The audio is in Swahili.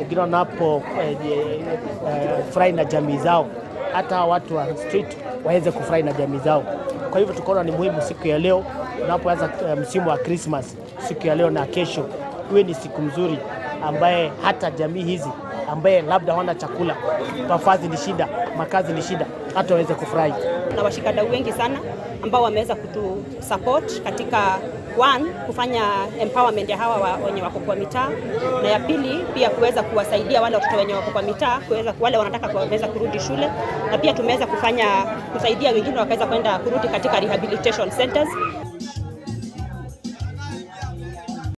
Wengine wanapo furahi na jamii zao, hata watu wa street waweze kufurahi na jamii zao. Kwa hivyo tukaona ni muhimu siku ya leo tunapoanza msimu wa Christmas, siku ya leo na kesho iwe ni siku mzuri ambaye hata jamii hizi ambaye labda hawana chakula, mavazi ni shida, makazi ni shida, hata waweze kufurahi. Na washikadau wengi sana ambao wameweza kutu support katika one, kufanya empowerment ya hawa wenye wako kwa mitaa, na ya pili pia kuweza kuwasaidia wale watoto wenye wako kwa mitaa, kuweza wale wanataka kuweza kurudi shule, na pia tumeweza kufanya kusaidia wengine wakaweza kwenda kurudi katika rehabilitation centers.